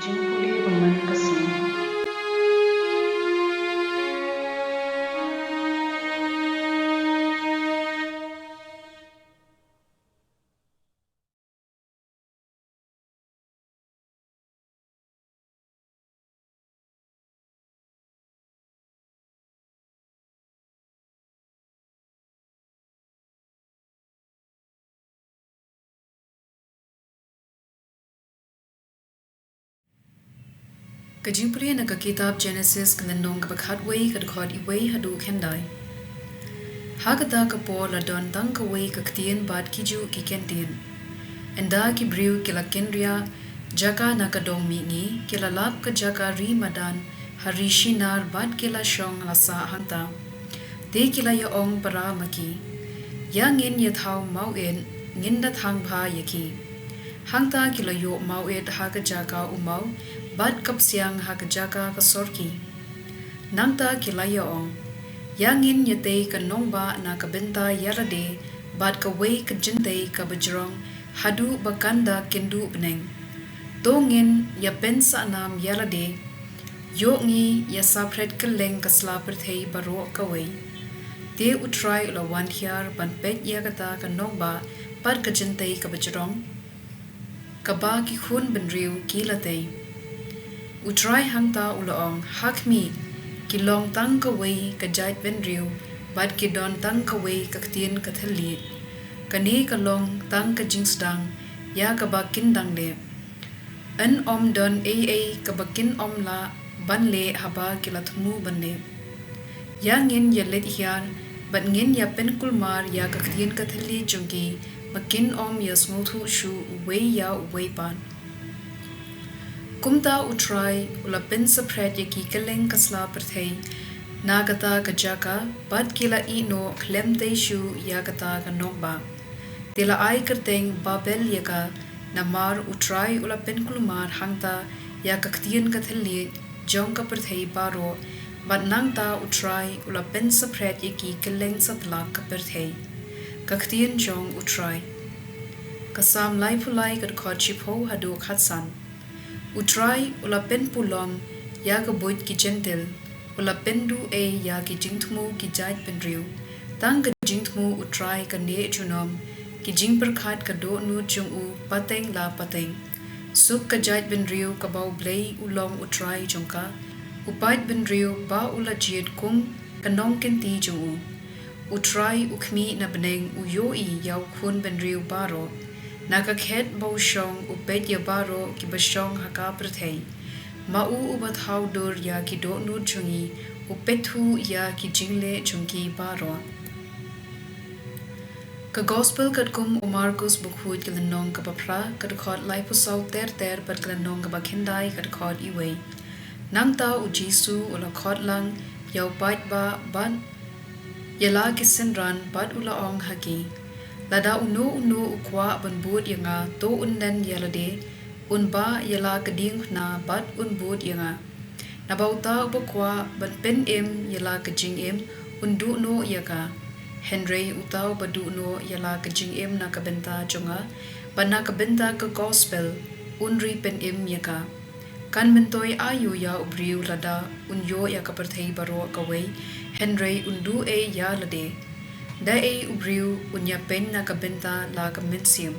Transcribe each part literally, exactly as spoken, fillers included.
Jingpule ba man ka sngi. Ka jingpule na ka kitab Genesis, ka lynnong kaba khatwei, ka dkhot iwei haduh khyndai. Ha kata ka por la don tang kawei ka ktien bad ki juh ki kyntien. Ynda ki briew ki la kynriah jaka na ka dong mihngi, ki la lap ka jaka ri madan ha ri Shinar bad ki la shong la sah hangta. Te ki la ïa ong para ma ki, "Ïa ngin ïa thaw mawit, ngin da thang bha ïa ki." Hangta ki la ïoh mawit ha ka jaka u maw bad ka psiang ha ka jaka ka sorki. Nangta ki la ïa ong, "Ïa ngin ïa tei ka nongbah na ka bynta ïa lade bad kawei ka jingtei kaba jrong haduh ba kan da kynduh bneng. To ngin ïa pynsahnam ïa lade, ïoh ngi ïa saphriang kylleng ka sla pyrthei baroh kawei." Te U Trai u la wan hiar ban peit ïa kata ka nongbah bad ka jingtei kaba jrong, kaba ki khun bynriew ki la tei. U Trai hangta u la ong, "Ha khmih, ki long tang kawei ka jait bynriew bad ki don tang kawei ka ktien ka thylliej. Kane ka long tang ka jingsdang ïa kaba kin dang leh. Yn ym don ei ei kaba kin ym lah ban leh haba ki la thmu ban leh. Ïa ngin ïa leit hiar bad ngin ïa pynkulmar ïa ka ktien ka thylliej jong ki, ba kin ym ïa sngewthuh shuh uwei ïa uwei pat." Kumta U Trai u la pynsaphriang ïa ki kylleng ka sla pyrthei na kata ka jaka, bad ki la ïeh noh khlem tei shuh ïa kata ka nongbah. Te la ai kyrteng Babel ïa ka, namar U Trai u la pynkulmar hangta ïa ka ktien ka thylliej jong ka pyrthei baroh, bad nangta U Trai u la pynsaphriang ïa ki kylleng satlak ka pyrthei. Ka ktien jong U Trai. Ka Salm laiphew lai, ka dkhot shiphew haduh khatsan. U Trai u la pynpulom ïa ka buit ki jentil, u la pynduh ei ïa ki jingthmu ki jait bynriew. Tang ka jingthmu U Trai ka neh junom, ki jingpyrkhat ka dohnud jong u pateng la pateng. Suk ka jait bynriew kaba U Blei u long U Trai jong ka, u paid bynriew ba u la jied kum ka nongkynti jong u. U Trai u khmih na bneng, u ïohi ïa u khun bynriew baroh. Na ka khet ba u shong u peit ïa baroh kiba shong ha ka pyrthei. Ma u uba thaw dur ïa ki dohnud jong ngi, u peit thuh ïa ki jingleh jong ki baroh. Ka Gospel katkum u Markus bakhuid, ka lynnong kaba phra, ka dkhot laiphew saw ter ter bad ka lynnong kaba khyndai, ka dkhot iwei. Nangta U Jisu u la khot lang ïa u paidbah bad ïa la ki synran bad u la ong ha ki, "Lada uno uno u kwah ban bud ïa nga, to un len ïa lade, un bah ïa la ka diengphna bad un bud ïa nga. Naba uta uba kwah ban pynim ïa la ka jingim, un duh noh ïa ka. Hynrei uta uba duh noh ïa la ka jingim na ka bynta jong nga bad na ka bynta ka Gospel, un ri pynim ïa ka. Kan myntoi aïu ïa u briew lada un ïoh ïa ka pyrthei baroh kawei, hynrei un duh ei ïa lade? Da ei u briew un ïapeiñ na ka bynta la ka mynsiem?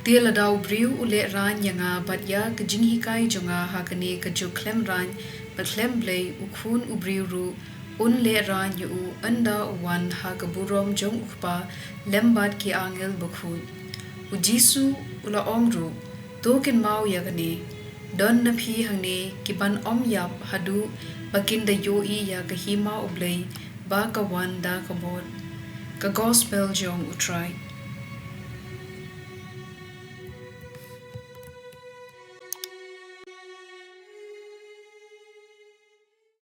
Te lada u briew u lehraiñ ïa nga bad ïa ka jinghikai jong nga ha kane ka juk khlem raiñ bad khlem blei, u Khun u briew ruh un lehraiñ ïa u ynda u wan ha ka burom jong u Kpa lem bad ki angel bakhuid." U Jisu u la ong ruh, "To kynmaw ïa kane: Don na phi hangne ki ban ym ïap haduh ba kin da ïohi ïa ka hima U Blei ba ka wan da ka bor." Ka Gospel jong U Trai.